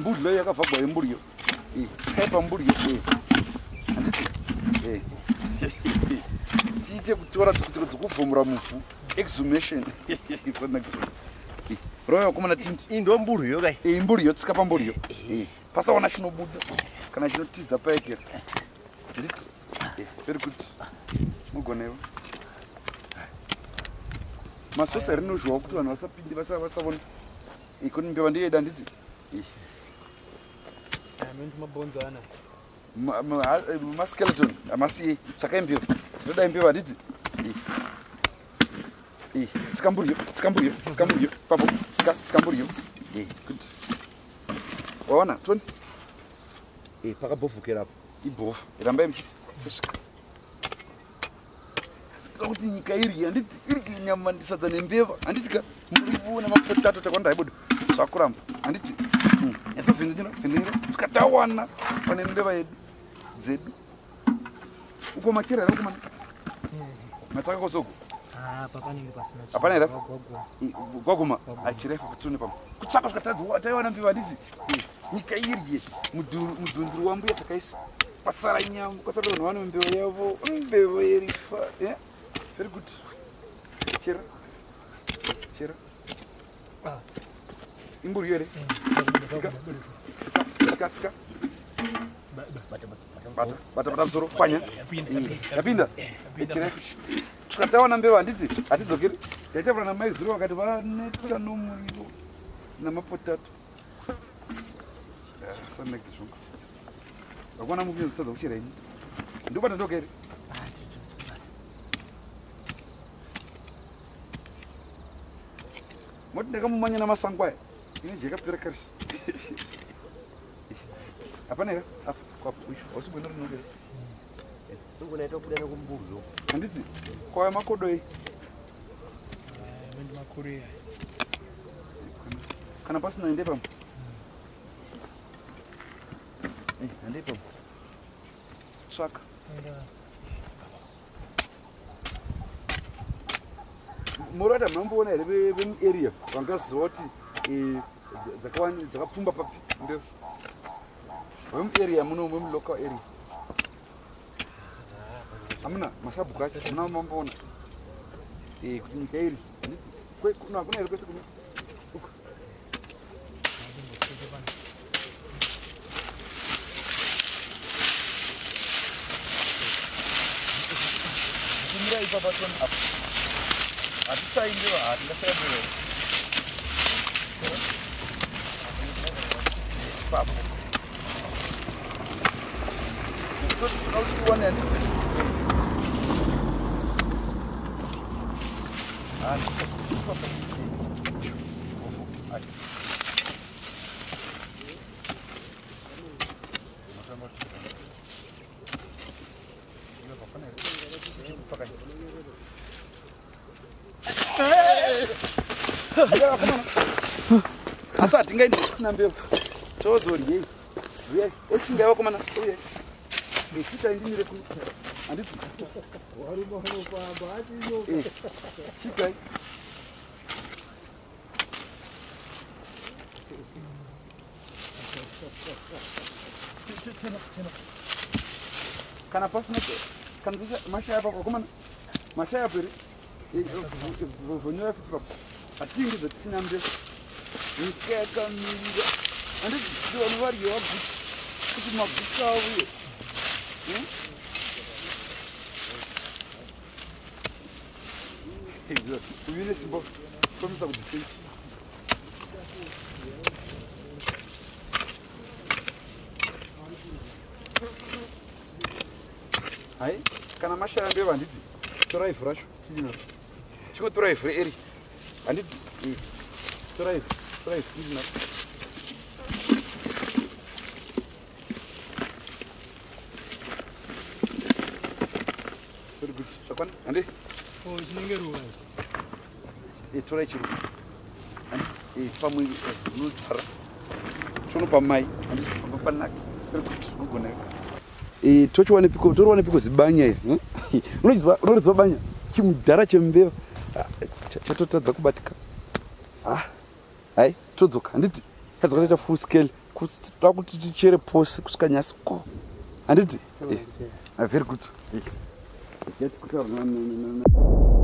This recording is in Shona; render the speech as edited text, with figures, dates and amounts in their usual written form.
Mbudlo yakavhagwa yemburiyo. Tsikai pamburiyo. Handiti? Tiite kutora dzokuvhomora muvhu. Exhumation. Roya wakomana tindi. Iyi ndo mburiyo kai. Imburiyo, tsika pamburiyo. Pasawana chinobuda kana chinotiza paekera. Handiti? Very good. Mugonewo. Masosa rinozhwa kuti vanhu vasapinde vasavona. Ikoni mbeva ndiyeda handiti? Mabhonzo ana. Maskeleton amasiye. Tsvakai mbeva. Ndoda mbeva handiti? Tsika mburiyo, tsika mburiyo, tsika mburiyo. Papo, tsika, tsika mburiyo. Good. Waona, Tony? Pakabhovhukera apo. Ibhofu. Rambai muchiti. Kusvika. Kuti nyika iri handiti iri nyama ndisadza nembeva handiti ka muriwo nemapotato takwanda haibuda zvakuramba handiti nyatsovhengenyera vhengenyera svika tawana pane mbeva yedu dzedu uko machera here ukomana mataka kosoko hapana here gwaguma achirefa patone pamwe kutsvaka svika taiwana mbeva handiti nyika iri mudhunduru wambuya takaisa kwasara nyama kwasara vanhu vane mbeva yavo mbeva yerifa. Very good. Chera. Chera. Imburi here? Tsika. Tsika, tsika, tsika. Bata, bata, bata musoro. Kwanya. Yapinda. Chera. Tsika tawana mbeva handiti? Hatidzokeri. Ndaitaura namai zuro vakati vaneta nomuriwo namapotato. Sanakidza zvangu. Vakuona mukunyazotadza kuchera ini. Ndobata ndoka here? Moti ndakamumanya namasango aya. Ine jeka pera karishi. Hapana here? Apa, kwapo. Uyu, hausi kuenda rinonge. Ndogona itobuda nekumbuyo. Handiti? Kwaya makodo ei. Ndi makorea. Kana pasina ende pamwe. Hande pamwe. Tsvaka. Murata mamboona here vemuarea vangaziva kuti dzakapfumba papi mbeu vemuarea muno vemulocal area hamuna masabhuku acho hamuna mamboona kuti nyika iri handiti hakuna here kwese kuno uku kumira ipapa toni apa hatisaindiwa hatingasaindiwa ipapo toti tiwane handiti asi hatingaendi tisina mbeva tozoryei uyai oshingai vakomana uyai chitai ndimire kuno handiti chitai kana pasina kana mashaya papo vakomana mashaya apo here vhonyora futi papo hatingi zvatisina mbeva nyika yakamirira handiti vanhu varye vaguta kuti maguta auye uyu nesimba kwamisa kuti sei hai kana mashaya mbeva handiti torai ivhu racho tidinaro chingotora ivhu reeri handiti torai ivhu torai ivhu tidinaro Very good. Zvakwana? Handi? Chinenge ruva. Torai chiro. Handiti pamwe unodzvara. Tonopa mai. Handiti pamba panaki. Very good. Unogona. Tochiwanepiko, toriwanepiko zibanya iri. Unoriziva banya? Chimudhara chembeva. Chatotadza kubatika. Hai, todzoka. Handiti? Tadzoka toita full scale. Toda kuti tichere pose kusvika nyasi ko. Handiti? Alright, Very good. Kutaura.